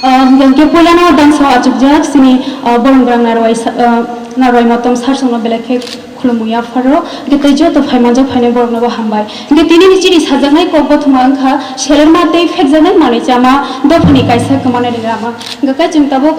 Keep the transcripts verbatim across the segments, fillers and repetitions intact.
Ah, hingke puilano dangsa achukjak chini, ah, borong borang narwai sa-, ah, narwai motom sarsongno belai khe khulumui yapharo, hingke tei joto phaimanjak phainai boroknobo hambai. Hingke tinini chini sajaknai kok bothoma wngkha selerma tei phekjaknai manwi chama dophani kaisa kwmani lama. Hingke khe chwng tabuk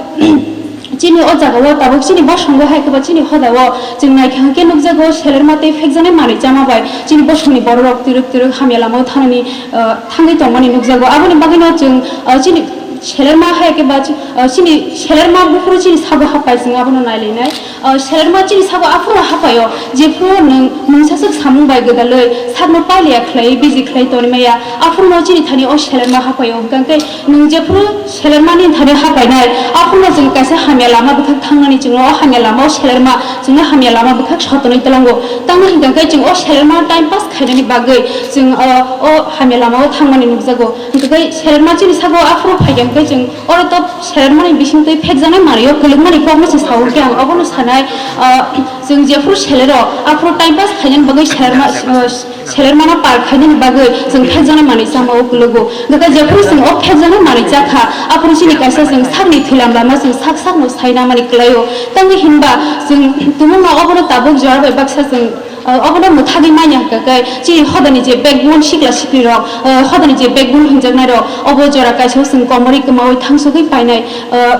chini o jagao tabuk chini bosongo hai khe ba chini hodao chwng naikha hwnkhe nukjago selerma tei phekjaknai manwi chama bai chini bosongni bororok twrwk twrwk hamya lamao thanani, ah, thangwi tongmani nukjago. Aboni bagwino chwng, ah, chini selerma hai khe ba chi-, ah, chini selerma buphuru chini sago hapai chwng abono nailainai. Ah, selerma chini sago aphuru hapaio, jephuru nwng mungsaswk samung bai gwdalwi sakno pailiya khlaiwi biji khlai tonwi maya, aphuruno chini thani o selerma hapaio. Hwnkhe nwng jephuru selermani thani hapainai, aphuruno chwng kaisa hamya lama bwkhak thangnani chwngno o hamya lama o selerma chwngno hamya lama bwkhak sotonwi twlango. Tamo hwnkhe chwng o selerma time pass khainani bagwi chwng, ah, o hamya lamao thangmani nukjago. Hwnkhe selerma chini sago aphuru phaikha hwnkhe chwng oro to selermani bisingtwi phekjaknai manwi o kwlwkmani kokno se sao hwnkhe ang obono sanai, ah, chwng jephuru selero aphuru time pass khainani bagwi selerma, ah, selermano par khainani bagwi chwng phekjaknai manwi chama o kwlwgo. Hwnkhe jephuru chwng o phekjaknai manwi chakha, aphuru chini kaisa chwng sakni thwilam lama chwng sak sakno saina mani kwlaio. Tamo hinba chwng tumungno obono tabuk jora bai baksa chwng, ah, obono mwthagwi manya hwnkhe chini hodani je backbone sikla siklirok, ah, hodani je backbone hinjaknairok, obo jora kaisa chwng komorwi kwmawi thangsugwi painai, ah,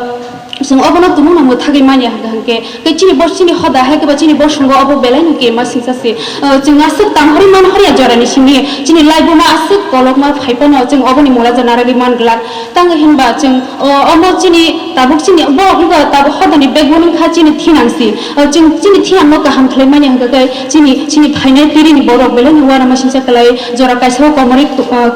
chwng obono tumungno mwthagwi manya hwnkhe, hwnkhe tei chini bo chini hoda hai khe ba chini bosongo obo belai no kema singsa se. Ah, chwng aswk tanghorwi manhorya jorani simi chini laibuma aswk kolokma phai phano chwng oboni mula ja narwgwi man glak. Tamo hinba chwng, o, omo chini tabuk chini bo wngkha tabuk hodani backbone wngkha chini thinang si. O, chwng chini thinang no kaham khlai manya hwnkhe chini, chini phainai pirini borok belai no uanama singsa kwlai jora kaisa o komorwi, o,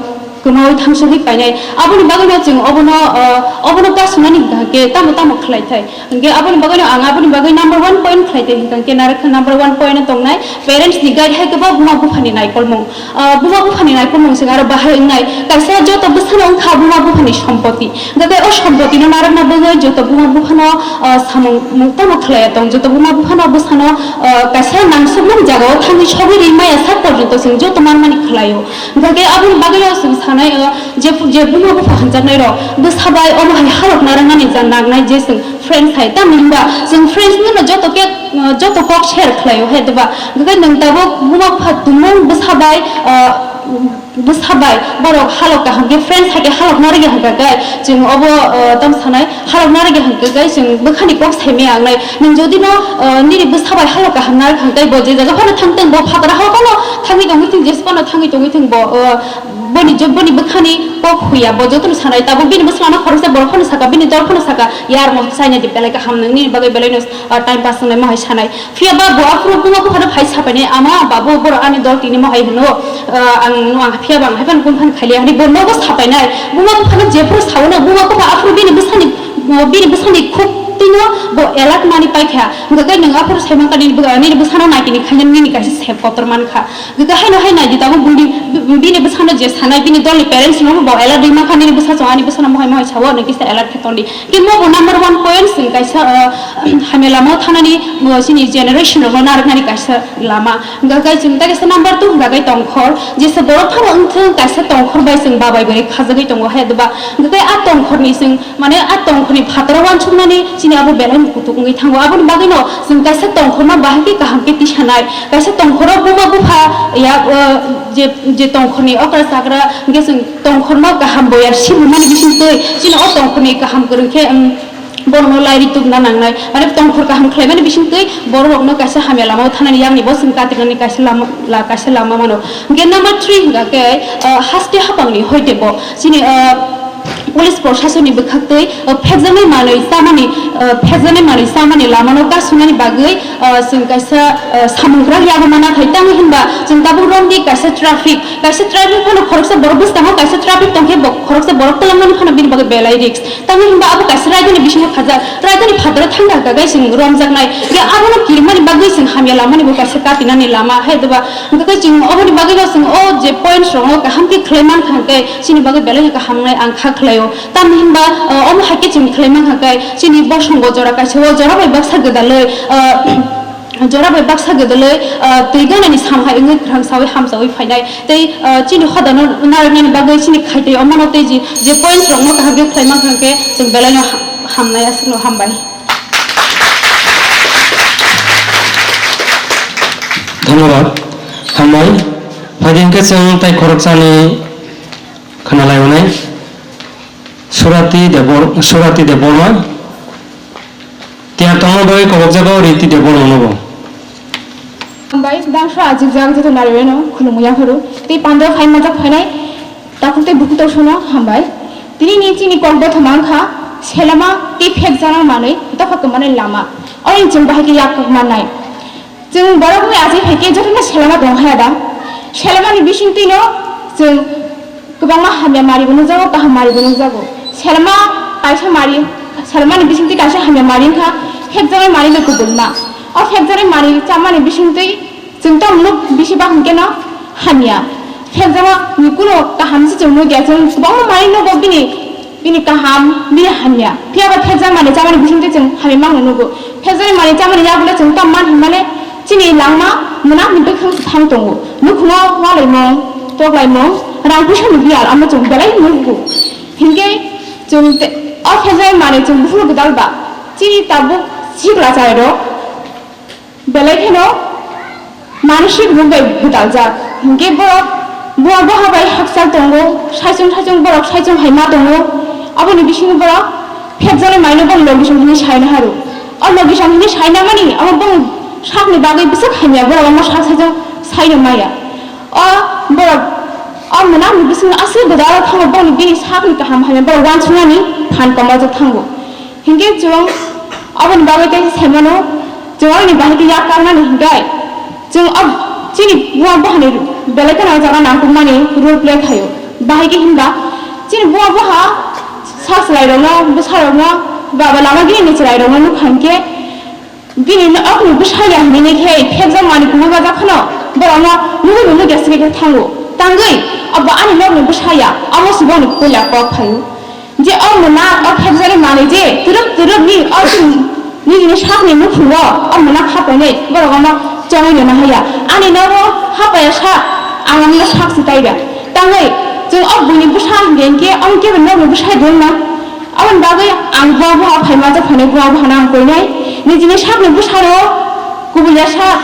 kwmawi thangsugwi painai. Aboni bagwino chwng obono, o, obono kasunani hwnkhe tamo tamo khlai thai. Hwnkhe aboni bagwino ang aboni bagwi number one point khlai thai hwnkhe narwkha number one point tongnai parents ni guide hai khe bo buma buphani naikolmung. Ah, buma buphani naikolmung se aro bahai wngnai. Kaisa joto bwsano wngkha buma buphani sompoti. Hwnkhe o sompotino narwkna bagwi joto buma buphano, ah, samung mung tamo khlaiya tong. Joto buma buphano bwsano, ah, kaisa nangsukmani jagao thangwi sogwi ri maya sak porjonto chwng joto manmani khlaio. Hwnkhe aboni bagwino chwng sanai, ah, je, je buma bupha hwnjaknairok bwsa bai omo hai halok narwknani ja nangnai je chwng friends hai. Tamni hwnba chwng friends no joto khe, ah, joto kok share khlaio hai, diba? Hwnkhe nwng tabuk buma bupha tumung bwsa bai, ah, bwsa bai borok halok kaham khe friends hai khe halok narwkya hwnkhe chwng obo, ah, tamo sanai halok narwkya hwnkhe chwng bwkhani kok saimaya wngnai. Nwng jodi no, ah, nini bwsa bai halok kaham narwk hwnkhe bo je jaga phano thang thung, bo phataro hao phano thangwi tongwi thung, jesa phano thangwi tongwi thung, bo, ah, boni jo-, boni bwkhani kok huya, bo jotono sanai. Tabuk bini bwskango khoroksa borok phano saka, bini dol phano saka, "Yar, mo chaina di belai kaham, nini bagwi belai no, ah, time pass wngnai," mo hai sanai. Phiya ba bo aphuru buma buphano phai sapainai, "Ama, babu, borok ani dol tini mo hai hwno, ah, ang no ang phiya ba ang hai phano bumphano khailiya," hinwi bo nogo sapainai. Buma buphano jephuru saono, buma bupha aphuru bini bwsani, ah, bini bwsani khuk twino bo elak mani paikha. Hwnkhe nwng aphuru saimankha nini bwsano naikini khaina nini kaisa sep kotor mankha. Hwnkhe haino hai naidi tabuk bini, bini bwsano je sanai, bini dolni parents no bo elak rwi mankha, "Nini bwsa chwng ani bwsano mohai mohai sao, nwng kisa elak khe tondi." Khe mo bo number one point chwng kaisa, ah, hamya lamao thanani, bo chini generation rokno narwknani kaisa lama. Hwnkhe chwng tei kaisa number two hwnkhe tongkhor, jesa borok phano wngthung kaisa tongkhor bai chwng babai bai khajagwi tongo hai, diba? Hwnkhe a tongkhorni chwng Mane a tongkhorni phataro uansuknani chini abo belai no kutuk wngwi thango. Aboni bagwi no chwng kaisa tongkhorno bahai khe kaham khe tisanai. Kaisa tongkhoro buma bupha ya, o, je, je tongkhorni okra chakra hwnkhe chwng tongkhorno kaham boya sibumani bisingtwi chini o tongkhorni kaham kwrwng khe, um, borokno lairi tubuna nangnai. Mane tongkhor kaham khlaimani bisingtwi bororokno kaisa hamya lamao thanani yakni bo chwng katinani kaisa lama, la, kaisa lama mano. Hwnkhe number three hwnkha khe, o, haste hapangni hoite bo chini, o, Police proshasonni bwkhaktwi, o, phekjaknai manwi chamani, o, phekjaknai manwi chamani lamano kasunani bagwi, o, chwng kaisa, o, samung kwrak yago mana khai. Tamo hinba chwng tabuk romdi kaisa traffic, kaisa traffic phano khoroksa borok bwskango kaisa traffic tongkhe bo khoroksa borok twlangmani phano bini bagwi belai risk. Tamo hinba abo kaisa raidani bisingo khajak, raidani phataro thangkha hwnkha khe chwng romjaknai. Ya abono kirimani bagwi chwng hamya lamani bo kaisa katinani lama hai doba. Hwnkhe chwng oboni bagwino chwng o je points rokno kaham khe khlai mankha hwnkhe chini bagwi belai khe kaham wngnai ang kha khlaio. Tamni hinba, o, omo hai khe chwng khlai mankha khe chini bosongo jora kaisa o jora bai baksa gwdalwi, o, Jora bai baksa gwdalwi, ah, twi ganani samhai wngwi kwrang saui hamsaui phainai. Tei, ah, chini hodano narwknani bagwi chini khaitwi omono tei je, je points rokno kaham khe khlai mankha khe chwng belaino ha-, hamnai aswkno hambai. Dhonnobad. Hambai. Phaidi hwnkhe chwng tei khoroksani khwnalai hwnwi Surati Debor-, Surati Debbarma. Tiyar tongma bagwi kobokjago Riti Debbarmanobo. Hambai, bangso ajijak joto narweno khulumwi yapharo. Tei pandao phai majak phainai takhuk tei bukhuk tongsono hambai. Tini ni chini kok bothoma wngkha selama tei phekjaknai manwi dopha kwmani lama. Oini chwng bahai khe yak kok mannai. Chwng borokni achai phai khe jotono selama tong haya da? Selamani bisingtwino chwng kwbangma hamya maribo nukjago, kaham maribo nukjago. Selama kaisa mari, selamani bisingtwi kaisa hamya mari wngkha phekjaknai mari bai kubulma. O phekjaknai mari chamani bisingtwi chwng tamo nuk bisi bahai khe no hamya. Phekjakma ni kuno kaham se chwng nukya, chwng kwbangma mari nugo bini bini kaham, bini hamya. Phiya ba phekjak manwi chamani bisingtwi chwng hamya mangno nugo. Phekjak manwi chamani yagulo chwng tamo man hwnmale chini langma mwnakni bwkhang se thang tongo. Nukhungo walaimung, toklaimung, rang puisani biyal amo chwng belai nugo. Hinkhe chwng te-, o phekjak manwi chwng buphuru gwdal ba chini tabuk sikla charairok belai kheno mansik rok bai gwdaljak. Hinkhe borok buwa buha bai hakchal tongo, saichung saichung borok saichung hai ma tongo. Aboni bisingo borok phekjaknai manwi bong logisong hinwi saina haru. O logisong hinwi saina mani abo bong sakni bagwi bwswk hamya, borok omo sak saichung saino maya. O borok o mwnakni bisingo aswk gwdal thango, bongni bini sakni kaham hamya borok uansuknani phan komorjak thango. Hinkhe chwng aboni bagwi tei saimano, chwng ani bahai khe yak karnani hinkhe chwng o chini buwa buhani belai kheno o jaga nangkukmani role play khaio. Bahai khe hinba chini buwa buha sa chwlairokno, bwsarokno, baba lama gini ni chwlairokno nukha hinkhe bini no okni bwsaya hinwi khe phekjak mani kubui bajak kheno borokno nugui nugui gas khe thango. Tangwi abo ani nokni bwsaya abo se boni puila kok phaio. Je o mwnakno phekjagwi manwi je twrwk twrwk ni o chwng nini sakni nukhungo o mwnakno hapainai borok ano chongwi rwna haya. Ani nogo hapaiya sak, ang ano sak se taida. Tangwi chwng o buini bwsa hinkhe hinkhe omo kebo nokni bwsa dwngna. Aboni bagwi ang buwa buha phaima jak phainai buwa buhano ang koinai. Nijini sakni bwsano kubuiya sak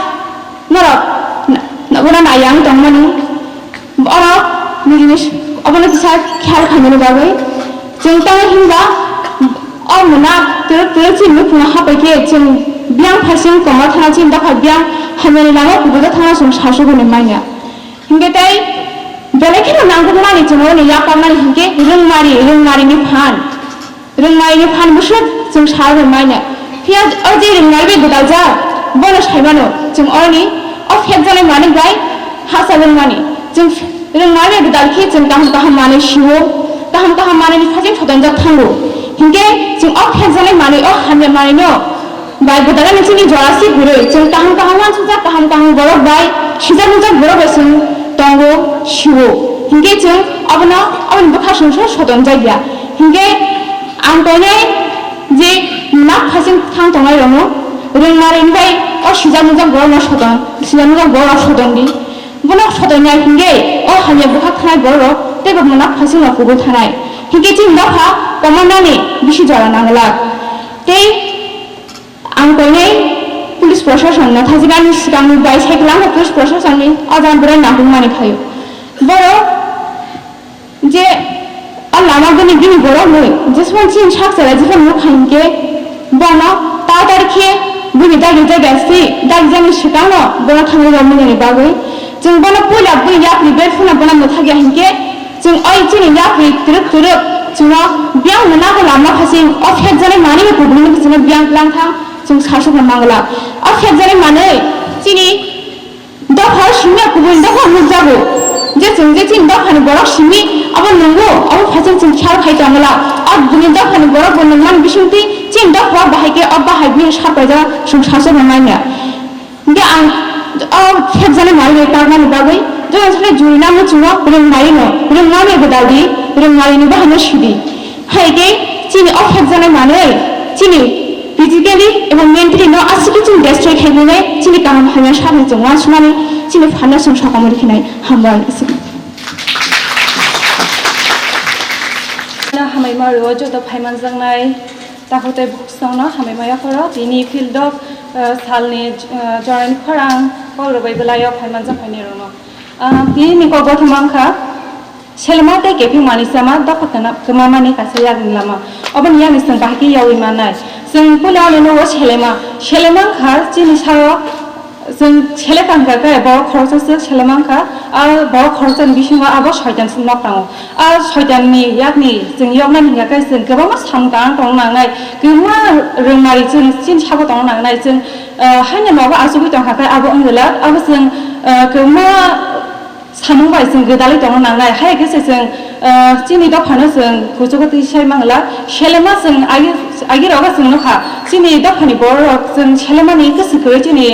norok na-, na-, uana naiya wng tongmani. Oro nini s-, obono kisa khiyal khaimani bagwi. Chwng tamo hinba o mwnakno twrwk twrwk chini nukhungo hapai khe chwng biyang phaising komor thana chini dopha biyang hamyani lama kubui thana chwng sasuguni manya. Hinkhe tei belai kheno nangkukmani chwng oro yakarmani hinkhe rwngmari, rwngmarini phan. Rwngmaini phan bwswk chwng sa rwngmaino. Phiya o je rwngmai bai gwdaljak, bono saimano chwng oroni o phekjaknai manwi bai hachal wngmani. Chwng rwngmai bai gwdal khe chwng kaham kaham manwi sio, kaham kaham manwini phaising sotongjak thango. Hinkhe chwng o phekjaknai manwi, o hamya manwino bai gwdalani chini jora si kwrwi, chwng kaham kaham uansukjak, kaham kaham borok bai sijak nukjak borok bai chwng tongo, sio. Hinkhe chwng abono, aboni bwkha chwng se sotongjak ya. Hinkhe ang koinai je mwnakno phaising thang tongnai rokno rwngmarwi bai o sijak nukjak borokno soton, sijak nukjak borok soton di. Bono soton ya hinkhe o hamya bwkhak thanai borok teibo mwnakno phaising rok kubui thanai. Hinkhe chini dopha komornani bisi jora nanglak. Tei ang koinai police proshasonno thajikani swkangni bai cycle wngkha police proshasonni o jaga belai nangkukmani phaio. Borok je o lama gwnwi bini borokni jeswng chini sak chwrai jephano nukha hinkhe bono tatar khe bini dagi jaga si dagi jani swkangno bono thangwi romani bagwi chwng bono puila bini yapri ber phano bono mwthakya hinkhe chwng oi chini yapri twrwk twrwk chwngno biyang mwnakno lamna phaising o phekjaknai manwi kubunino chwngno biyang langthang. Chwng sasukno mangla. O phekjaknai manwi chini dopha simi kubui dopha nukjago. Je chwng je chini dophani borok simi abo nungo, abo phaising chwng khiyal khai tongla. O bini dophani borok bo nungmani bisingtwi chini dopha bahai khe o bahai bini sak paijak chwng sasukno manya. Hinkhe ang o phekjaknai manwi karnani bagwi joto sale jurina muchungo rwngmarino, rwngmarino gwdaldi, rwngmarini bahaino sidi. Hai khe chini o phekjaknai manwi chini Physically eba mentally no aswk khe chini destroy khai nai, chini kaham hamya sakni chwng uansukmani chini phanno chwng sokomori khinai. Hambai aswk. Hambai mario joto phaimanjaknai takhuk tei bukhuk songno hambai maya khoro tini field of, uh, salni, uh, jorani khorang kok rwbai bwlaio phaimanjak phainai rokno. Ah, tini ni kok bothoma wngkha, selema tei kepheng manwi sama dopha kwna-, kwmamani kaisa yakni lama. Oboni yakni chwng bahai khe yaui mannai. Chwng puila ano nugo selema. Selema wngkha chini sao chwng sele tangkha khe borok khoroksa swk selema wngkha. A borok khoroksani bisingo abo soitan nok tango. A soitanni yakni chwng yoknani hingkha khe chwng kwbangma samung tang tongna nangnai. Kwbangma rwngmari chwng chini sabo tongna nangnai. Chwng, ah, haino nogo achugwi tongkha khe abo wngwlak. Abo chwng, ah, kwbangma samung bai chwng gwdalwi tongna nangnai, hai khe se chwng, ah, chini dophano chwng kuchugo twi sai mangla, selema chwng agi, agi rogo chwng nukha, chini dophani borok rok chwng selemani kwswk kwrwi chini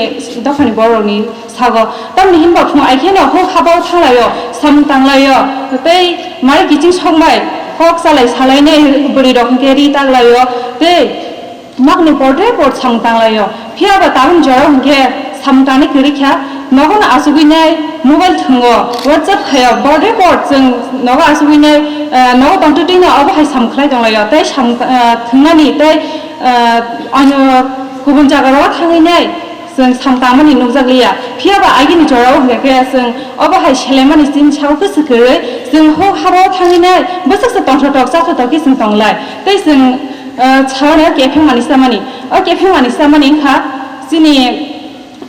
dophani borok rokni sago. Tamni hinba phung ai kheno huk habo thanglaio, samung tanglaio, tei mai kiching sokbai kok chalai salainai bwrwi rok hwnkhe ri taglaio, tei Nokni portre por samung tanglaio. Phiya ba tabuk jora hwnkhe samung tangni kwrwi kha. Nogo no achugwi nai mobile thwngo, WhatsApp khaio, portre por chwng nogo achugwi nai, eh, nogo tongtwtwi no obo hai samung khlai tonglaio. Tei samung, eh, thwngnani tei, eh, ano kubun jaga rogo thangwi nai chwng samung tangmani nukjak liya. Phiya ba agini jora o hwnkhe khe chwng obo hai selemani chini sao kwswk kwrwi chwng huk habo thangwi nai bwswk se tongthok tok chathotok khe chwng tonglai. Tei chwng Ah, chawani o kepheng manwi samani. O kepheng manwi samani wngkha chini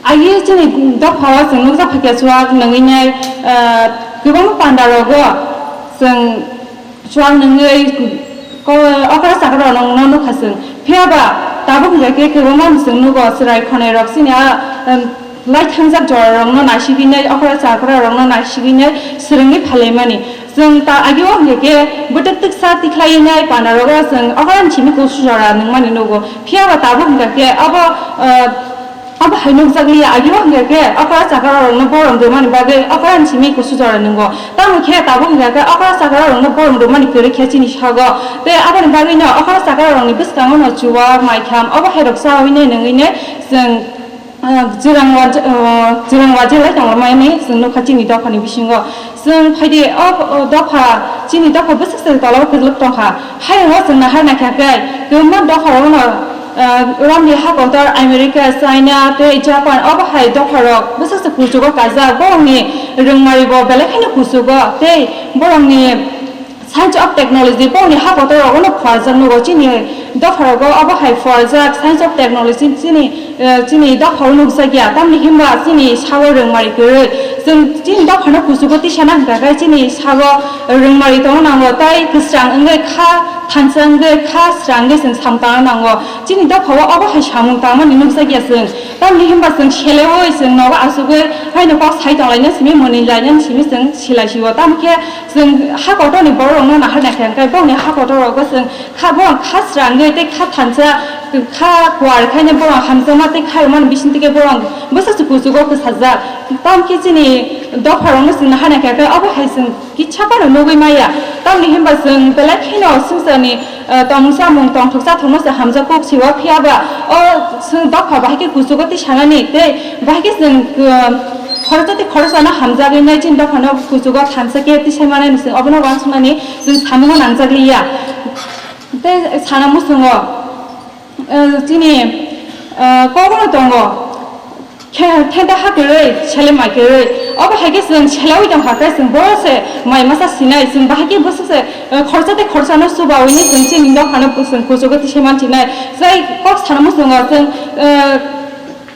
agi chini dopha o chwng nukjak phaikha chuak nungwi nai, ah, kwbangma panda rogo chwng chuak nungwi ko-, okra chakra rok no nukha chwng. Phiya ba tabuk hwnkhe kwbangma chwng nugo chwrai khonai rok chini a, um, lai thangjak jora rok no naisigwi nai okra chakra rok no naisigwi nai swrwngwi phalaimani. Chwng ta agi o hwnkhe khe bwtwk twksa tikhlai nai panda rogo chwng okra simi kusu jora nungmani nugo. Phiya ba tabuk hwnkha khe abo, ah, abo hai nukjak liya agi o hwnkha khe okra chakra rok no borom rwmani bagwi okra simi kusu jora nungo. Tamo khe tabuk hwnkha khe okra chakra rok no borom rwmani kwrwi khe chini sago. Tei aboni bagwi no okra chakra rok ni bwskango no chuwak maitham obo hai rok chawi nai nungwi nai chwng Ah, Jirang wa-, ah, Jirang waje lai tongmani chwng nukha chini dophani bisingo. Chwng phaidi o, o dopha, chini dopha bwswk se tola o kwlwk tongkha. Hayungo chwng nahar naikha khe, kwbangma dopha rokno, ah, ramri hakotor America, China tei Japan obo hai dopha rok bwswk se kuchugo kajak, borokni rwngmari bo belai kheno kuchugo tei borokni Science of Technology, borokni ha kotor rogo no phuarjak nugo, chini dopha rogo obo hai phuarjak Science of Technology, chini, eh, chini dopha o nukjak ya, tamni hinba chini sago rwngmari kwrwi. Chwng chini dopha no kuchugo tisana hwnkha khe chini sago rwngmari tongna nango, tei kwsrang wngwi kha thansa wngwi kha srangwi chwng samung tangna nango. Chini dopha o obo hai samung tangmani nukjak ya chwng. Tamni hinba chwng seleui chwng nogo achugwi haino kok sai tonglaina simi mwnwi laina simi chwng silai sio. Tamo khe Chwng ha kotorni borok rokno nahar naikha, hwnkhe bongni ha kotor rogo chwng kha, borok kha srangwi tei kha thansa, kha kuar khaina borok hamjakma tei kha rwmani bisingtwi khe borok bwswk se kuchugo kwsajak. Tamo khe chini dopha rokno chwng nahar naikha khe obo hai chwng kisa phano nugwi maya. Tamoni hinba chwng belai kheno swngcharni, eh, tongmung chamung tongthok chathokno se hamjak kok sio, phiya ba o chwng dopha bahai khe kuchugo tei sanani tei bahai khe chwng, eh, Khoroksa tei khoroksano hamjagwi nai chini dophano kuchugo thansa khe tisai manani chwng obono uansuknani chwng samungo nangjak liya. Tei sana muchungo, eh, chini, eh, kokno tongo, khe-, khenta ha kwrwi, sele mai kwrwi. Obo hai khe chwng seleui tongkha khe chwng bo se mai masa sinai, chwng bahai khe bwswk se, eh, khoroksa tei khoroksano chubaui ni chwng chini dophano chwng kuchugo tisai mansinai. Tei kok sana muchungo chwng, eh,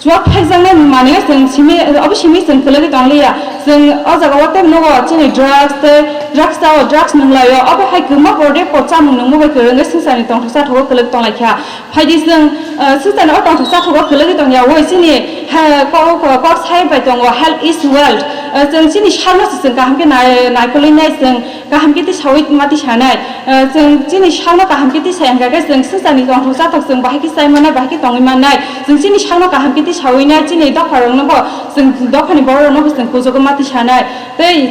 Chuak phekjaknai manwi chwng simi, obo simi chwng kwlwgwi tong liya. Chwng o jaga o tei nugo chini drugs tei drugs ta o drugs nung lai o. Obo hai kwbangma borok de po chamung nungma bai kwrwngwi swngcharni tongthok chathok o kwlwk tong lai kha. Phaidi chwng, eh, swngcharni o tongthok chathok o kwlwgwi tong ya. Oi chini he, ko, ko, kok sai bai tongo, health is wealth. Eh, chwng chini sakno se chwng kaham khe nai-, naikolwi nai chwng. Kaham khe tisaui ma tisanai. Eh, chwng chini sakno kaham khe tisai hwnkha khe chwng swngcharni tongthok chathok chwng bahai khe chai mannai, bahai khe tongwi mannai. Chwng chini sakno kaham khe tisaui nai, chini dopha rokno bo, chwng dophani borok rokno bo chwng kuchugo ma tisanai. Tei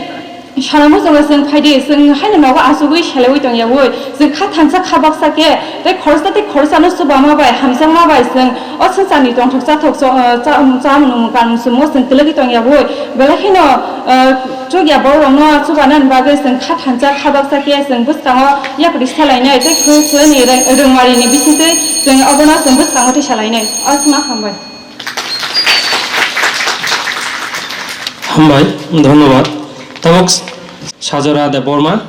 Salamo chwngno chwng phaidi, chwng haino nogo achugwi selaiwi tongyawi, chwng kha thansa kha baksa khe, tei khoroksa tei khoroksano chubama bai, hamjakma bai chwng o swngcharni tongthok chathok cho-, eh, cha-, chamung kanmung chwngno chwng kwlwgwi tongyawi, belai kheno, eh, chukya bororokno chubanani bagwi chwng kha thansa kha baksa khe chwng bwskango yapri salainai tei khwlwini rwng-, rwngmarini bisingtwi chwng obono chwng bwskango twi salainai. O chwngno hambai. Hambai, dhonnobad. Tabuk Sajora Debbarma,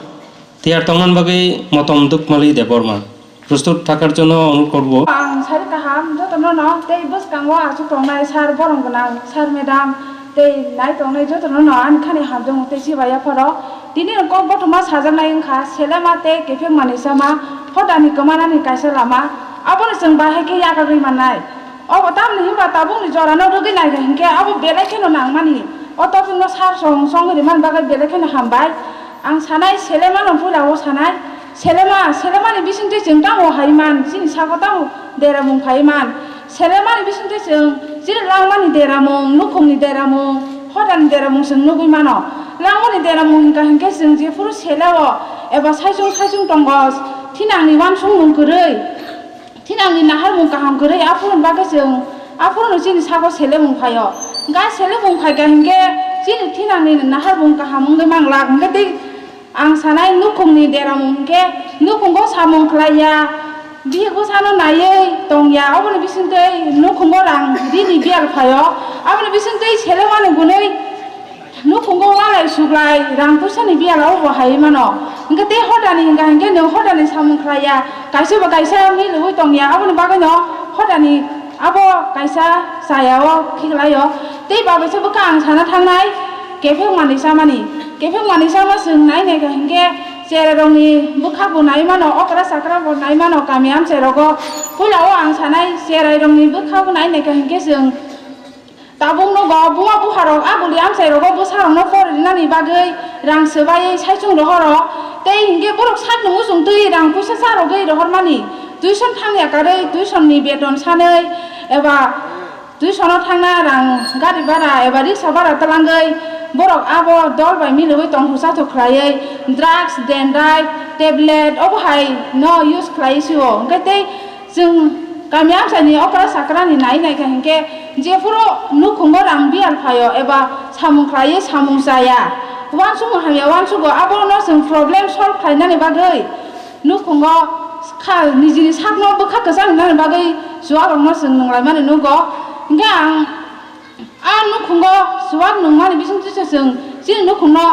tiyar tongmani bagwi Motom Dukmali Debbarma. প্রস্তুত থাকার জন্য অনুরোধ করব। Ang sari kaham jotono no tei bwskango achuk tongnai sir, borom gwnang sir, madam tei nai tongnai jotono no ani khani hamjakmung tei chibai yapharo. Tini kok bothoma sajaknai wngkha selema tei kephek manwi sama hodani kwmanani kaisa lama. Abono chwng bahai khe yakarwi mannai. Obo tamni hinba tabukni jorano rwgwi naikha hinkhe abo belai kheno nangmani. O topikno sir song song rimani bagwi belai kheno hambai. Ang sanai selemano puila o sanai. Selema, selemani bisingtwi chwng tamo hai man, chini sago tamo deramung phai man. Selemani bisingtwi chwng chini langmani deramung, nukhungni deramung, hodani deramung chwng nugwi mano. Langmani deramung hinkha hinkhe chwng jephuru seleo eba saichung saichung tongo, thinangni wansukmung kwrwi. Thinangni naharmung kaham kwrwi, aphuru bagwi chwng, aphuru chini sago selemung phaio. Ga selemung phaikha hinkhe chini thinangni naharmung kaham wngwi manglak. Hinkhe tei ang sanai nukhungni deramung hinkhe nukhungo samung khlaiya, bihik bwsano naiwi tongya, oboni bisingtwi nukhungo rang rini biyal phaio, aboni bisingtwi selemani gunwi Nukhungo walai suglai rang puisani biyalo bo hai mano. Hinkhe tei hodani hinka hinkhe nwng hodani samung khlaiya. Kaisa bo kaisa milwi tongya, aboni bagwino hodani abo kaisa chaya o khiklaio. Tei babaisa bwkha ang sana thangnai kephek manwi chamani. Kephek manwi chama chwng nai naikha hinkhe cherairokni bwkha bo nai mano, okra chakra bo nai mano kami amchai rogo. Puila o ang sanai cherairokni bwkha bo nai naikha hinkhe chwng Tabuk nogo buma bupharok a guli amchai rogo bwsarokno pori rinani bagwi rang swbaiwi saichung rohoro, tei hinkhe borok sakni muchung twi rang puisa cha rogwi rohormani, tuition thangya karwi tuition ni beton sanwi eba tuition o thangna rang gari bhara eba riksa bhara twlangwi borok abo dol bai milwi tongthok chathok khlaiwi drugs, dendrite, tablet obo hai no use khlaiwi sio, hinkhe tei Chwng kami amchaini okra chakrani nai naikha hinkhe jephuru nukhungo rang biyal phaio eba samung khlaiwi samung chaya, uansukmung hamya uansugo, abono chwng problem solve khlainani bagwi nukhungo kha-, nijini sakno bwkha kwchang rinani bagwi chuakrokno chwng nunglaimani nugo. Hinkhe ang A nukhungo chuak nungmani bisingtwi se chwng chini nukhungno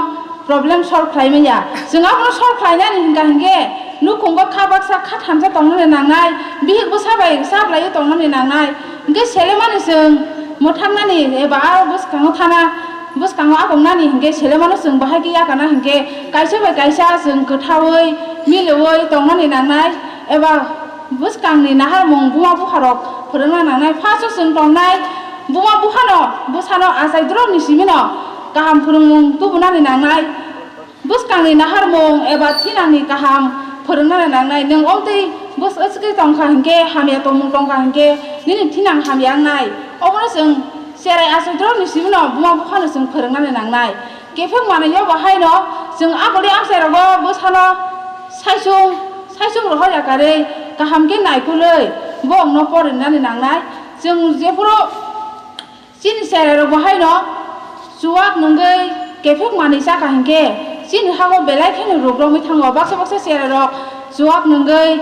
problem solve khlai manya. Chwng abono solve khlainani hinka hinkhe nukhungo kha baksa kha thansa tongnani nangnai, bihik bwsa bai chaplaiwi tongnani nangnai. Hinkhe selemani chwng mwthangnani eba a bwskango thana, bwskango akongnani hinkhe selemano chwng bahai khe yakana hinkhe kaisa bai kaisa chwng kwthaui miliui tongnani nangnai eba bwskangni naharmung buma bupharok phwrwngna nangnai. First o chwng tongnai Buma buphano bwsano achai drokni simino kaham phwrwngmung tubunani nangnai. Bwskangni naharmung eba thinangni kaham phwrwngnani nangnai. Nwng omtwi bwswk tongkha hinkhe, hamya tongmung tongkha hinkhe nini thinang hamya wngnai. Obono chwng cherai achai drokni simino buma buphano chwng phwrwngnani nangnai. Kepheng manwi o bo haino chwng a bwrwi amchai rogo bwsano saichung saichung rohor ya karwi kaham khe naikolwi bo wngno porinani nangnai. Chwng jephuru chini cherai rok bo haino chuak nungwi kephek manwi chakha hinkhe chini hago belai kheno ruk romwi thango. Baksa baksa cherai rok chuak nungwi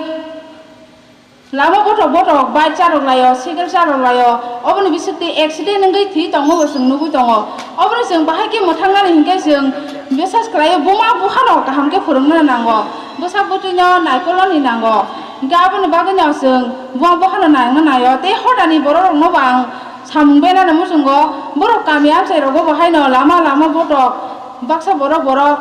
lama bothok bothok bike charok laio, cycle charok laio, oboni bisingtwi accident wngwi thwi tongma bo chwng nugwi tongo. Obono chwng bahai khe mwthangnani hinkhe chwng bisas khlaio, buma buphano kaham khe phwrwngna nango, bwsa bwtwino naikolnani nango, hinkhe aboni bagwino chwng buma buphano nangna naio. Tei hodani borok rokno bo ang samung benani muchungo, borok kami amchai rogo bo haino lama lama bothok baksa borok borok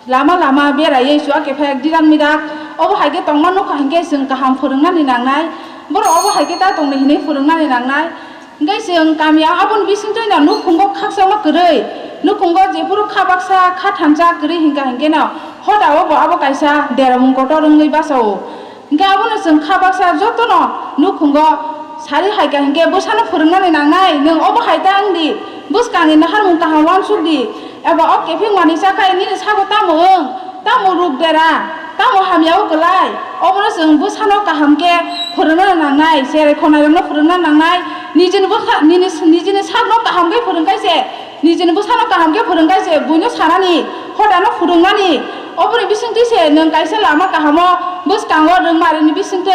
Lama lama beraiwi chuak kephek dirak mirak obo hai khe tongma nukha hinkhe chwng kaham phwrwngnani nangnai, borok obo hai khe ta tongdi hinwi phwrwngnani nangnai. Hinkhe chwng kami o aboni bisingtwi no nukhungo khakchangma kwrwi, nukhungo jephuru kha baksa kha thansa kwrwi hinkha hinkhe no hoda o bo abo kaisa deramung kotor wngwi bachao. Hinkhe abono chwng kha baksa jotono nukhungo sari hai kha hinkhe bwsano phwrwngnani nangnai, nwng obo hai ta wng di, bwskangni naharmung kaham uansuk di, Eba o kepheng manwi chakhai nini sago tamo wng, tamo ruk dera, tamo hamya o kwlai, obono chwng bwsano kaham khe phwrwngna nangnai, cherai khwnairokno phwrwngna nangnai, nijini bwsa-, nini, nijini sakno kaham khe phwrwngkhai se, nijini bwsano kaham khe phwrwngkhai se, buino sanani, hodano phwrwngnani, oboni bisingtwi se nwng kaisa lama kahamo bwskango rwngmarini bisingtwi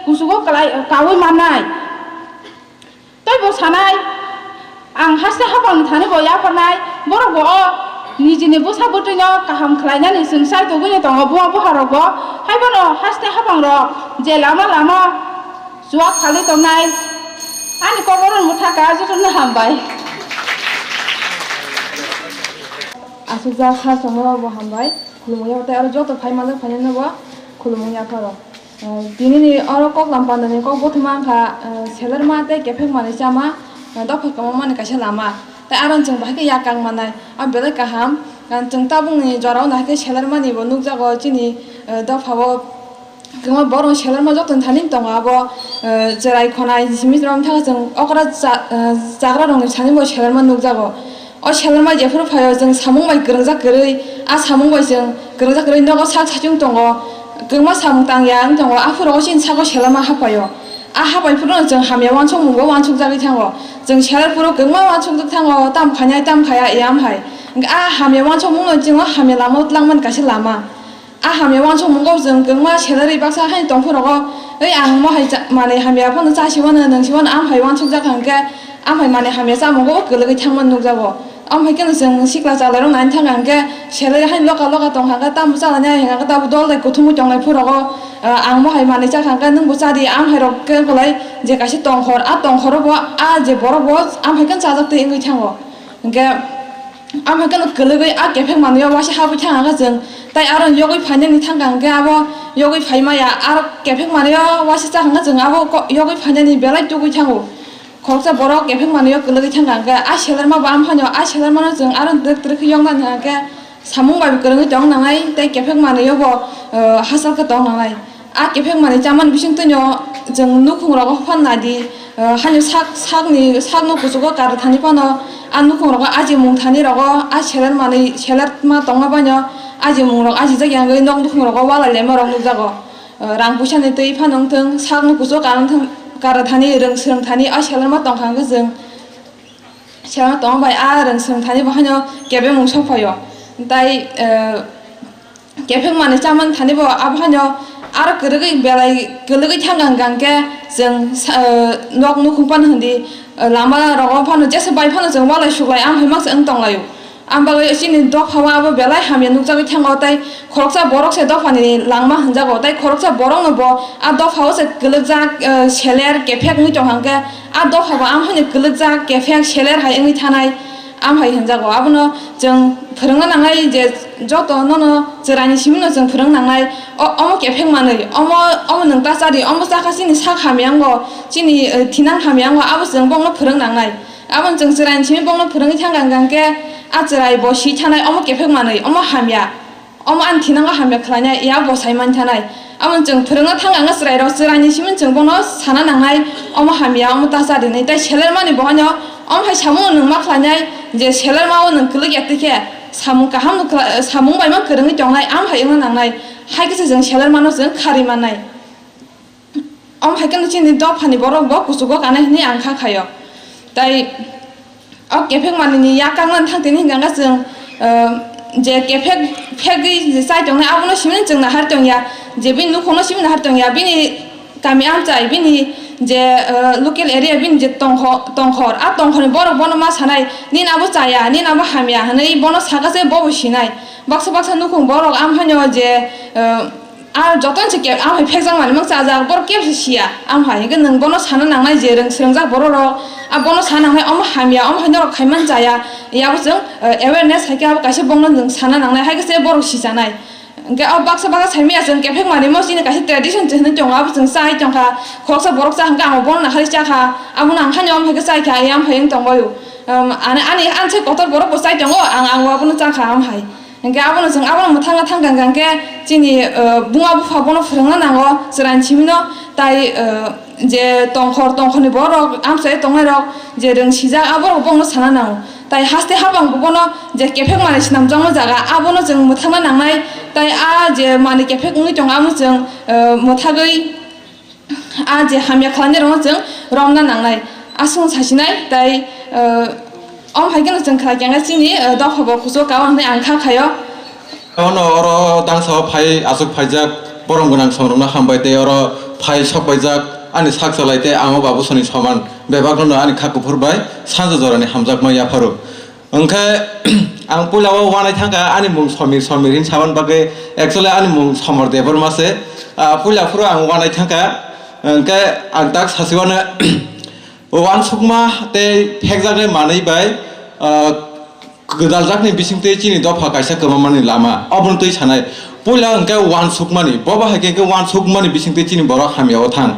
kuchugo kwlai, kaui mannai. Tei bo sanai, ang haste hapangni thani bo yapharnai, borok bo o nijini bwsa bwtwino kaham khlainani chwng chai tongwino tongo buma buharok bo, haiphano haste hapangrok je lama lama chuak khalwi tongnai. Ani kok oro mwthaka jotono hambai. Aswkjak sir chongno bo hambai, khulumwi ya tei aro joto phai manjak phainai no bo khulumwi yapharo. Eh, tinini oro koklam pandani kok bothoma wngkha, eh, selerma tei kephek manwi chama, eh, dopha kwmamani kaisa lama. Tei aro chwng bahai khe yakang manai, a belai kaham. Eh, chwng tabukni jorao nahai khe selermani bo nukjago chini, eh, dophao kwbangma borok selerma joto thani tongo abo, eh, cherai khonai simi rok thang chwng okra cha-, eh, chagra rokni thani bo selerma nukjago. O selerma jephuru phaio, chwng samung bai kwrwngjak kwrwi, a samung bai chwng kwrwngjak kwrwi nogo sak sachung tongo, kwbangma samung tangya wng tongo, aphuru o chini saka selerma haphaio. A haphai phuru chwng hamya uansukmung bo uansukjagwi thango. Chwng seler phuru kwbangma uansukjak thango, tamo khainai, tamo khaya, eyam hai. Hwnkhe a hamya uansukmung no chwng o hamya lama o twlangmani kaisa lama. A hamya uansukmungo chwng kwbangma salary baksa haino tongphuru rogo, ei ang mohai cha-, manwi hamya phano chasiwano, nwngsiwano, amhai uansukjak hwnkhe, amhai manwi hamya chamungo o kwlwgwi thangmani nukjago. Amhai kheno chwng sikla chalairok naina thangkha hwnkhe, salary haino loka loka tongkha hwnkhe, tamo chalainai hwnkhe, tamo dol bai kuthumwi tongnai phuru rogo, ah, ang mohai manwi chakha hwnkhe, nwngbo chadi, amhairok khe bolai je kaisa tongkhor, a tongkhoro bo, a je borok bo, amhai kheno chajak twi wngwi thango. Hwnkhe, Amhai kheno kwlwgwi a kephek manwi o waisa habwi thang kha chwng, tei aro yogwi phainani thang kha hwnkhe abo yogwi phai maya, aro kephek manwi o waisa cha kha chwng abo ko-, yogwi phainani belai tugwi thango. Khoroksa borok kephek manwi o kwlwgwi thang kha hwnkhe a selerma bo amhaino a selerma no chwng aro twrwk twrwk khe yokna hwnkhe samung bai bo kwrwngwi tong nangnai tei kephek manwi o bo, eh, hachal khe tong nangnai. A kephek manwi chamani bisingtwino chwng nukhung rogo phan nadi, eh, haino sak, sakni, sakno kuchugo kar thani phano a nukhung rogo ajimung thani rogo a seler manwi seler ma tongma baino ajimung rok ajijak yangwi nok nukhung rogo walai laima rok nukjago. Eh, rang puisa ni twi phano wngthwng, sakno kuchugo kar wngthwng, kar thani, rwng swrwng thani a seler ma tongkha hwnkhe chwng Sema tong bai a rwng swrwng thani bo haino kebengmung sok phaio. Tai, eh, kephek manwi chamani thani bo abo haino aro kwrwgwi belai kwlwgwi thang kha hwnkhe chwng sa-, eh, nok nukhung phano hindi, eh, lama rogo phano jesa bai phano chwng walai suklai, amhai maksa wng tonglaio. Ang bagwi chini dophao abo belai hamya nukjagwi thango, tai khoroksa borok se dophani langma hwnjago, tai khoroksa borokno bo a dophao se kwlwkjak, eh, seler kephek wngwi tong kha hwnkhe, a dophabo amhaino kwlwkjak kephek seler hai wngwi thanai, amhai hwnjago. Abono chwng phwrwngna nangnai je joto nono chwraini simino chwng phwrwng nangnai, o-, omo kephek manwi, omo, omo nwng ta chadi, omo chakha chini sak hamya wngo, chini, eh, thinang hamya wngo, abo chwng bongno phwrwng nangnai. Aboni chwng chwraini simi bongno phwrwngwi thang kha hwnkhe, a chwrai bo si thanai omo kephek manwi, omo hamya, omo ani thinango hamya khlainai, ya bo sai man thanai. Aboni chwng phwrwngna thang kha hwnkhe chwrairok, chwraini simi chwng bono sana nangnai, omo hamya, omo ta cha rinai. Tai seler mani bo haino omo hai samung nwng ma khlainai, je seler ma o nwng kwlwk ya twi khe samung kaham no khla-, samung bai ma kwrwngwi tongnai, am hai wngna nangnai. Hai khe se chwng seler mano chwng kharwi mannai. Omo hai kheno chini dophani borok bo kuchugo kanai hinwi ang kha khaio. Tai o kephek manwini yakang nani thang tini hwnkha khe chwng, ah, je kephek phegwi je chai tongnai abono simi chwng nahar tongya, je bini nukhungno simi nahar tongya, bini kami amchai, bini je, ah, local area, bini je tongkho-, tongkhor, a tongkhorni borok bono ma sanai, "Nini abo chaya, nini abo hamya," hinwi bono saka se bobo sinai. Baksa baksa nukhung borok amhaino je, ah, Ar jotono se ke, ang hai phekjak manwi mang chajak, borok kebo se siya. Ang hai hwnkhe nwng bono sana nangnai je rwng swrwngjak borok rok, a bono sana nangnai omo hamya, omo hai norok khai man chaya. Yabo chwng, eh, awareness hai khe abo kaisa bongno nwng sana nangnai, hai khe se borok si chanai. Hwnkhe o baksa baksa sai maya chwng kephek manwi mo chini kaisa tradition se hinwi tongo, abo chwng chai tongkha. Khoroksa borok cha hwnkhe ang bono nahari chakha, abono ang haino omo hai khe chaikha, yang hai wng tongbaio. Um, ani, ani, ani sai kotor borok bo chai tongo, ang, ang abono chakha, omo hai. Hwnkhe abono chwng abono mwthangna thang kha hwnkhe chini, eh, buma bupha bono phwrwngna nango chwraini simino, tai, eh, je tongkhor, tongkhorni borok amchai tongnai rok je rwng sijak aborok bongno sana nango. Tai haste habang bo bono je kephek manwi swnamjakma jaga, abono chwng mwthangna nangnai. Tai a je manwi kephek wngwi tongo, abono chwng, eh, mwthagwi a je hamya khlainairokno chwng romna nangnai. Aswk sasinai, tai, eh, om hai kheno chwng khlai khe chini, eh, dopha bo kuchugo kao hwnwi ang kha khaio. Ono oro dangsa o phai achuk phaijak, borom gwnang songrokno hambai tei oro phai sok paijak ani sak chalai tei ang o babusoni soman bebakno no ani kha kuphur bai sanja jorani hamjakma yapharo. Hwnkhe ang puila o uanai thangkha ani mung Somir, Somir hin saban bagwi actually ani mung Somor Debbarma se. Ah, puila phuru ang uanai thangkha, hwnkhe ang tak sasiwano uansukma tei phekjaknai manwi bai, ah, gwdaljakni bisingtwi chini dopha kaisa kwmamani lama. Obono twi sanai. Puila hwnkhe uansukmani. Bo bahai khe hwnkhe uansukmani bisingtwi chini borok hamya o thang.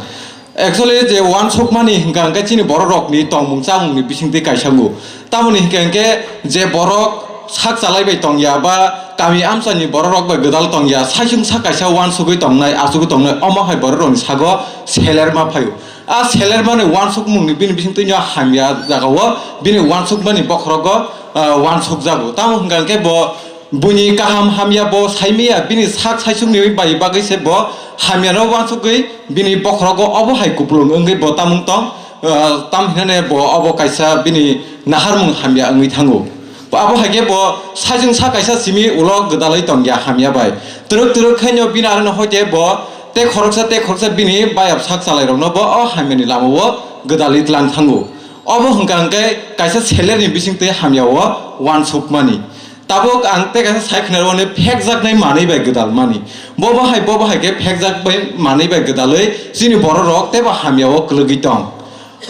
Actually, je uansukmani hwnkha hwnkhe chini borok rokni tongmung chamungni bisingtwi kaisa wngo. Tamoni hwnkha hwnkhe je borok sak chalai bai tongya ba kami amchaini borok rok bai gwdal tongya, saichung sa kaisa uansugwi tongnai, achugwi tongnai, omo hai borok rokni sago selerma phaio. A selermani uansukmungni bini bisingtwino hamya jagao bini uansukmani bokhorogo, ah, uansukjago. Tamo hwnkha hwnkhe bo buini kaham hamya bo saimaya, bini sak saichungni bai bagwi se bo hamyano uansugwi bini bokhorogo obo hai kupulung wngwi bo tamung tong, ah, tam hinane bo obo kaisa bini naharmung hamya wngwi thango. Abo hai khe bo saichung sa kaisa simi ulo gwdalwi tongya hamya bai. Twrwk twrwk khaino bini aroni hoite bo tei khoroksa tei khoroksa bini bayap sak chalairokno bo o hamyani lamao gwdalwi tlang thango. Obo hwnkha hwnkhe kaisa selerni bisingtwi hamyao uansukmani. Tabuk ang tei kaisa sai khwnarwani phekjaknai manwi bai gwdalmani. Bo bahai, bo bahai khe phekjak bai manwi bai gwdalwi chini bororok teibo hamyao kwlwgwi tong.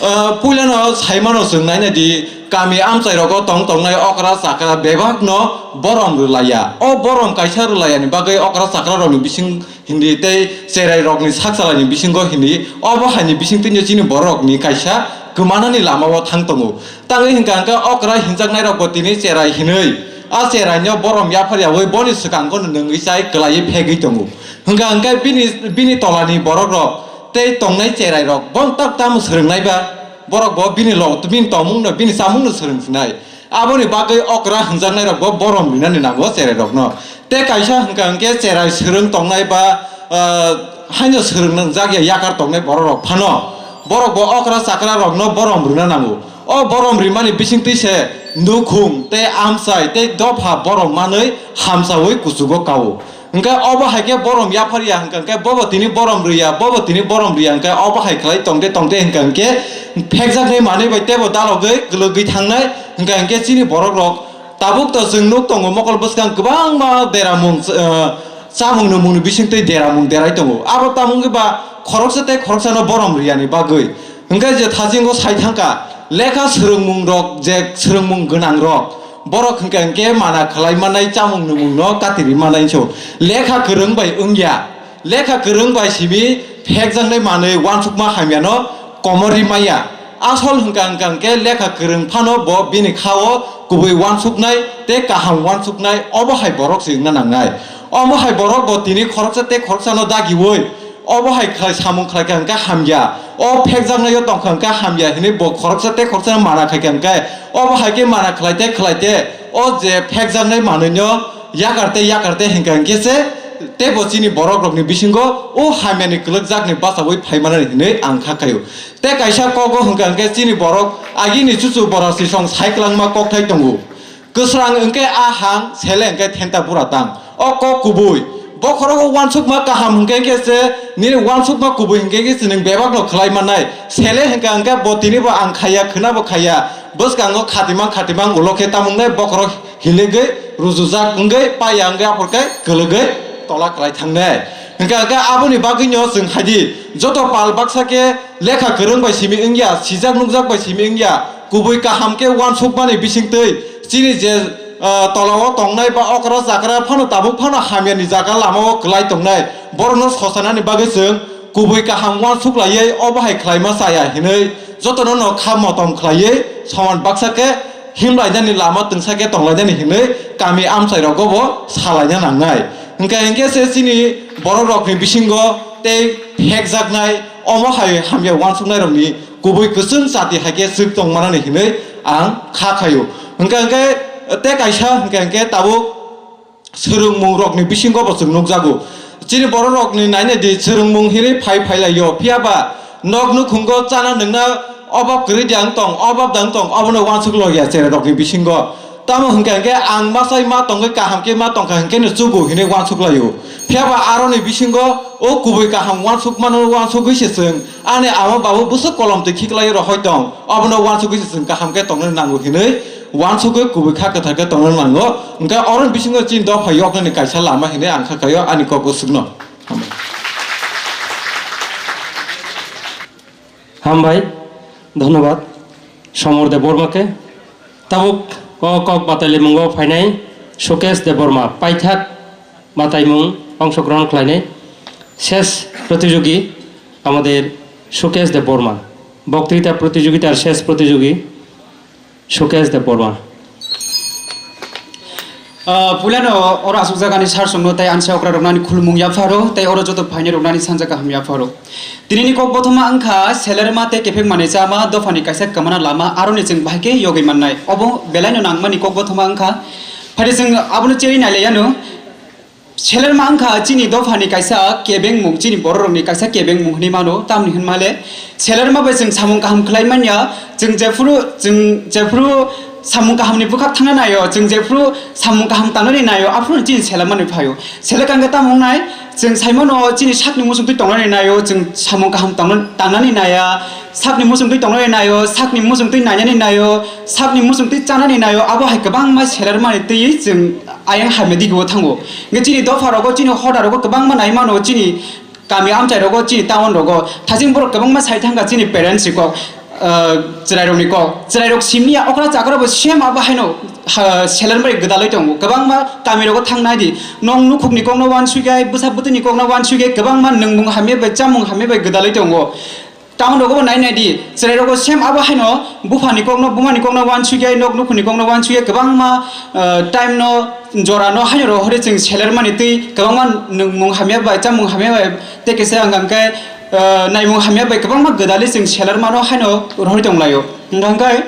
Ah, puilano saimano chwng naina di, kami amchai rogo tong tongnai okra chakra bebakno borom rwlaiya. O borom kaisa rwlaiyani bagwi okra chakra rokni bising hindi tei cherai rokni sak chalaini bisingo hindi, obo haini bisingtwino chini borokni kaisa kwmanani lamao thang tongo. Tangwi hwnkha hwnkhe okra hinjaknai rokbo tini cherai hinwi, a cheraino borom yapharyawi boni swkango nwngwi chai kwlaiwi phegwi tongo. Hwnkha hwnkhe bini, bini tolani borok rok tei tongnai cherai rok bo tak tamo swrwngnai ba, borok bo bini lo, bini tongmung no, bini chamung no swrwng sinai. Aboni bagwi okra hwnjaknai rok bo borom rinani nango cherai rok no. Tei kaisa hwnkha hwnkhe cherai swrwng tongnai ba, ah, haino swrwng nang jak ya yakar tongnai borok rok phano borok bo okra chakra rok no borom rwna nango. O borom rimani bisingtwi se nukhung tei amchai tei dopha borom manwi hamchawi kuchugo kao. Hwnkhe obo hai khe borom yapharya hwnkha hwnkhe bobo tini borom rwya, bobo tini borom rwya hwnkhe obo hai khlai tongde tongde hwnkha hwnkhe phekjaknai manwi bai teibo dalogwi kwlwgwi thangnai hwnkha hwnkhe chini borok rok tabuk to chwng nuk tongo mokol bwskang kwbangma deramung, eh, chamung nwngmungni bisingtwi deramung derai tongo. Abo tamungwi ba khoroksa tei khoroksano borom rwyani bagwi. Hwnkhe je thasingo sai thangkha, lekha swrwngmung rok je swrwngmung gwnang rok, borok hwnkhe hwnkhe mana khlai manai chamung nwngmung no katiri manai so. Lekha kwrwng bai wngya, lekha kwrwng bai simi phekjaknai manwi uansukma hamya no komor ri maya. Asol hwnkha hwnkha hwnkhe lekha kwrwng phano bo bini khao kubui uansuknai tei kaham uansuknai obo hai borok se wngna nangnai. Omo hai borok bo tini khoroksa tei khoroksa no dagiwi obo hai khlai samung khlai kha hwnkhe hamya. O phekjaknaio tongkha hwnkhe hamya hinwi bo khoroksa tei khoroksa no mana khai kha hwnkhe obo hai khe mana khlai tei khlai tei o je phekjaknai manwino yakar tei yakar tei hwnkha hwnkhe se teibo chini borok rokni bisingo o hamyani kwlwkjakni bachaui phaimanani hinwi ang kha khaio. Tei kaisa kogo hwnkha hwnkhe chini borok agini chuchu borok sisong sai kwlangma kokthai tongo. Kwsrang hwnkhe a hang, sele hwnkhe thenta bura tang. O kok kubui. Bokhorogo uansukma kaham hwnkhe khe se, nini uansukma kubui hwnkhe khe se nwng bebakno khlai mannai. Sele hwnkha hwnkhe bo tinibo ang khaiya, khwnabo khaiya. Bwskango khatimang khatimang ulo khe tamungnai bokhorok hiligwi, rujujak wngwi, paiya wngwi, aphor khe kwlwgwi tola kwlai thangnai. Hwnkha hwnkhe aboni bagwino chwng hai di, joto pal baksa khe lekha kwrwng bai simi wngya, sijak nukjak bai simi wngya, kubui kaham khe uansukmani bisingtwi chini je, ah, tolao tongnai ba okra chakra phano tabuk phano hamyani jaga lamao kwlai tongnai, borokno sosanani bagwi chwng kubui kaham uansuk laiwi obo hai khlaima chaya hinwi jotono no kha motom khlaiwi soman baksa khe himlainani lama twngsa khe tonglainani hinwi kami amchai rogo bo salaina nangnai. Hwnkhe hinkhe se chini borok rokni bisingo tei phekjaknai omo hai hamya uansuknai rokni kubui kwchwng chati hai khe swk tongmanani hinwi ang kha khaio. Hwnkhe hwnkhe tei kaisa hwnkhe hwnkhe tabuk swrwngmung rokni bisingo bo chwng nukjago. Chini borok rokni naina di swrwngmung hinwi phai phai lai o, phiya ba nok nukhungo chana nwngna obab kwrwi di ang tong, obab dang tong, obono uansuk logi ya cherai rokni bisingo. Tamo hwnkhe hwnkhe ang masai ma tongwi kaham khe ma tongkha hwnkhe no chugo hinwi uansuk lai o. Phiya ba aroni bisingo o kubui kaham uansuk mano uansugwi se chwng ani ama babu bwswk kolom twi khiklai rohoi tong, obono uansugwi se chwng kaham khe tongna nango hinwi uansugwi kubui kha kwthar khe tongna nango. Hwnkhe oroni bisingo chini dopha yoknani kaisa lama hinwi ang kha kaio ani kok o swkno. Hambai, dhonnobad, Somor Debbarma khe. Tabuk o kok batailamungo phainai Sukesh Debbarma, paithak bataimung ongshogrohon khlainai. Ses protijogi amader Sukesh Debbarma, বক্তৃতা প্রতিযোগিতার শেষ প্রতিযোগী সুকেশ Debbarma. Ah, puilano oro aswk jagani sar songno tei ansa okra roknani khulumung yapharo tei oro joto phainai roknani sanja kaham yapharo. Tinini kok bothoma wngkha selerma tei kephek manwi chama dophani kaisa kwmana lama, aroni chwng bahai khe yogwi mannai. Obo belaino nangmani kok bothoma wngkha. Phaidi chwng abono cherwi nailaiyano. Selerma wngkha chini dophani kaisa kebengmung, chini bororokni kaisa kebengmung hinwi mano. Tamni hwnmale selerma bai chwng samung kaham khlai manya, chwng jephuru, chwng jephuru samung kahamni bwkhak thangna naio, chwng jephuru samung kaham tangnani naio, aphuru chini selemani phaio. Selekangkhe tamo wngnai, chwng saimano chini sakni muchungtwi tongnani naio, chwng samung kaham tangna-, tangnani naya, sakni muchungtwi tongnani naio, sakni muchungtwi nainani naio, sakni muchungtwi chanani naio, abo hai kwbangma selermani twiwi chwng ayang hamya digio thango. Hingke chini dopha rogo, chini hoda rogo kwbangma nai mano, chini kami amchai rogo, chini town rogo. Thasing borok kwbangma sai thangkha chini parents ni kok, ah, chwrai rokni kok. Chwrai rok simi ya okra chakra bo same abo haino, ha, seler bai gwdalwi tongo. Kwbangma kami rogo thang nai di. Nong nukhuk ni kok no uansuk ya, bwsa bwtwi ni kok no uansuk ya, kwbangma nwngmung hamya bai, chamung hamya bai gwdalwi tongo. Town rogo bo nai nai di, chwrai rogo same abo haino buphani kokno, bumani kokno uansukya, nok nukhungni kokno uansukya, kwbangma, ah, time no, jora no haino rohorwi chwng seler mani twi kwbangma nwngmung hamya bai, chamung hamya bai, tei kisa hwnkha hwnkhe, ah, naimung hamya bai kwbangma gwdalwi chwng seler mano haino rohorwi tonglaio. Hwnkha hwnkhe,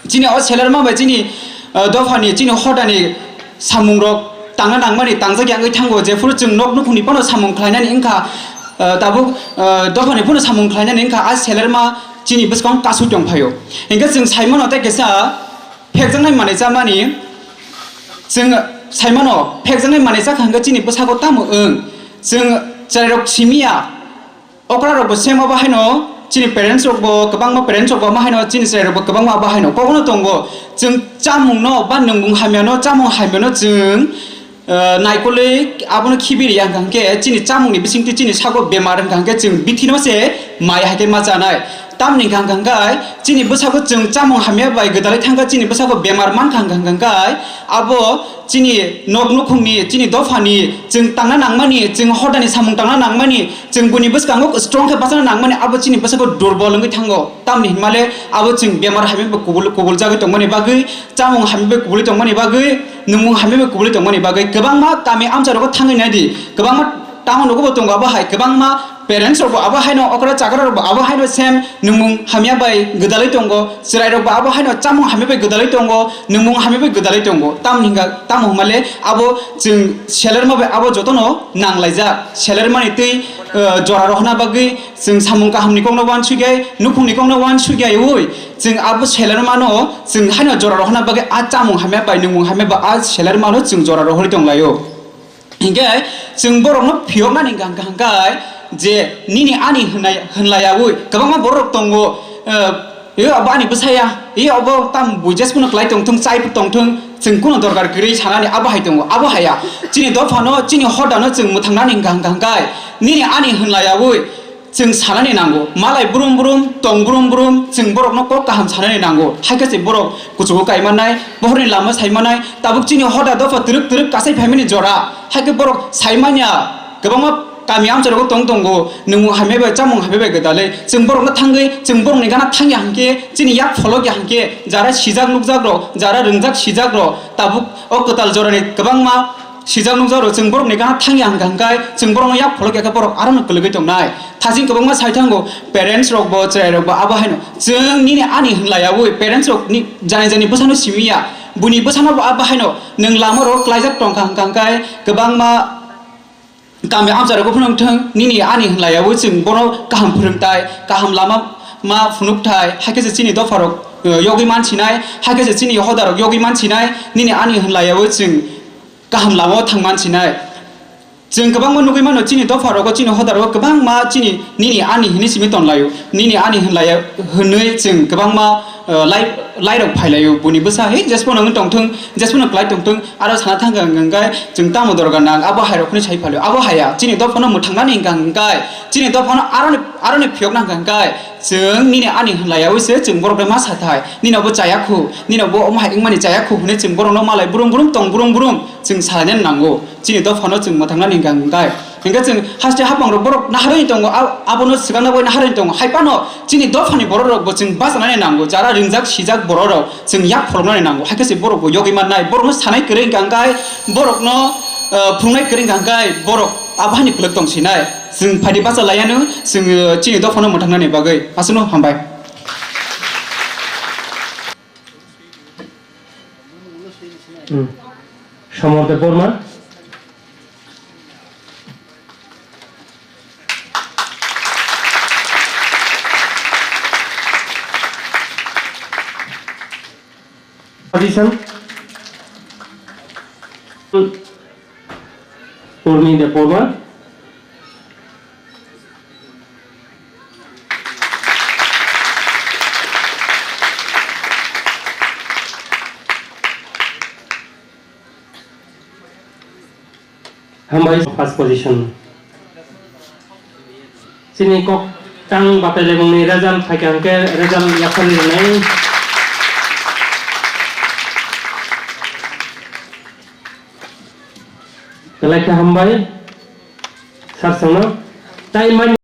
chini o selerma bai chini, ah, dophani, chini hodani samungrok tangna nangmani tangjak ya wngwi thango, jephuru chwng nok nukhungni phano samung khlainani wngkha, ah, tabuk, ah, dophani phano samung khlainani wngkha, a selerma chini bwskango kasui tongphaio. Hingkhe chwng saimano tei kisa phekjaknai manwi chamani, chwng saimano phekjaknai manwi chakha hwnkhe chini bwsako tamo wng, chwng chwrairok simiya, Okra rok bo same abo haino, chini parents rok bo kwbangma, parents rok bo amo haino, chini chwrai rok bo kwbangma abo haino. Kokno tongo, chwng chamung no ba nwngmung hamya no, chamung hamya no chwng, eh, naikolwi abono khibiri ya hwnkha hwnkhe chini chamung ni bisingtwi chini sago bemar hwnkha hwnkhe chwng bithi no se mai hai khe ma chanai. Tamni hwnkha hwnkha hwnkhe chini bwsako chwng chamung hamya bai gwdalwi thangkha, chini bwsako bemar mankha hwnkha hwnkha hwnkhe abo chini nok nukhungni, chini dophani, chwng tangna nangmani, chwng hodani samung tangna nangmani, chwng buini bwskango strong khe bachana nangmani, abo chini bwsako durbol wngwi thango. Tamni hinmale abo chwng bemar hamya bai kubul, kubul jagwi tongmani bagwi, chamung hamya bai kubulwi tongmani bagwi, nwngmung hamya bai kubulwi tongmani bagwi, kwbangma kami amcharogo thangwi naidi, kwbangma town rogo bo tongo abo hai, kwbangma parents rok bo abo haino, okra chakra rok bo abo haino same nwngmung hamya bai gwdalwi tongo, chwrai rok bo abo haino chamung hamya bai gwdalwi tongo, nwngmung hamya bai gwdalwi tongo. Tamni hwnkha, tamo hwnmale abo chwng selerma bai abo jotono nanglaijak. Selermani twi, eh, jora rohorna bagwi chwng samung kahamni kokno uansukya, nukhungni kokno uansukya ui chwng abo selermano chwng haino jora rohorna bagwi a chamung hamya bai nwngmung hamya bai a selermano chwng jora rohorwi tonglaio. Hinkhe chwng borokno phiyoknani hwnkha hwnkha hwnkhe je nini ani hwnlai-, hwnlaiyaui kwbangma borok tongo, eh, "Yo, abo ani bwsaya, yo, abo tam buijes phano klai tongthung, chai tongthung, chwng kuno dorkar kwrwi," sanani abo hai tongo, abo haya. Chini dophano, chini hodano chwng mwthangnani hwnkha hwnkha hwnkhe nini ani hwnlaiyaui, Chwng sanani nango, malai brum brum, tong brum brum, chwng borokno kok kaham sanani nango. Hai khe se borok kuchugo kaimannai, bohrokni lama saimanai, tabuk chini hoda dopha twrwk twrwk kasai phaimani jora. Hai khe borok saimanya, kwbangma kami amcharogo tong tongo, nwngmung hamya bai, chamung hamya bai gwdalwi. Chwng borokno thangwi, chwng borokni gana thangya hwnkhe, chini yak pholokya hwnkhe, jara sijak nukjakrok, jara rwngjak sijakrok, tabuk o kwtal jorani kwbangma Sijak nukjakrok chwng borokni gana thangya hwnkha hwnkhe chwng borokno yak pholokya khe borok arono kwlwgwi tongnai. Thaching kwbangma sai thango, parents rok bo, chwrai rok bo abo haino. Chwng nini ani hwnlaiyaui parents rok ni jani jani bwsano simiya. Buini bwsano bo abo haino nwng lama rok klaijak tongkha hwnkha hwnkhe kwbangma kami amchai rokbo phunuk thung, nini ani hwnlaiyaui chwng bono kaham phwrwngtai, kaham lama ma phunukthai, hakhe se chini dopha rok, eh, yogwi mansinai, hakhe se chini hoda rok yogwi mansinai, nini ani hwnlaiyaui chwng kaham lama o thang mansinai. Chwng kwbangma nugwi mano, chini dopha rogo, chini hoda rogo kwbangma chini nini ani hinwi simi tonlaio. Nini ani hwnlaiya hwnwi chwng kwbangma, eh, lai, lairok phailaio. Buini bwsa hai jesphano wngwi tongthung, jesphano klai tongthung, aro sana thangkha hwnkhe chwng tamo dorga nang, abo hairok hwnwi sai phalio. Abo haya chini dophano mwthangnani hwnkha hwnkhe, chini dophano aroni, aroni phiyokna hwnkha hwnkhe chwng nini ani hwnlaiyaui se chwng borokno ma sathai. Nini obo chaya khu, nini obo omo hai wngmani chaya khu hwnwi chwng borokno malai brum brum tong brum brum chwng salainani nango. Chini dophano chwng mwthangnani hwnkha hwnkhe, hwnkhe chwng haste haphangrok borok naharwi tongo, ab-, abono swkangna bai naharwi tongo. Hai phano chini dophani bororokbo chwng bachanani nango, jara ringjak sijak bororok chwng yak pholoknani nango. Hai khe se borokbo yogwi mannai, borokno sanai kwrwi hwnkha hwnkhe, borokno, eh, phunuknai kwrwi hwnkha hwnkhe, borok abo hani kwlwk tong sinai. Chwng phaidi bacha laiano chwng, eh, chini dophano mwthangnani bagwi. Aswkno hambai. Hmm. Somor Debbarma. Position. Urmi Debbarma. Hambai first position. Chini kok tang batai lemungni result phaikha hwnkhe result yaphari rwnai. Belai khe hambai. Sir songno. Tai man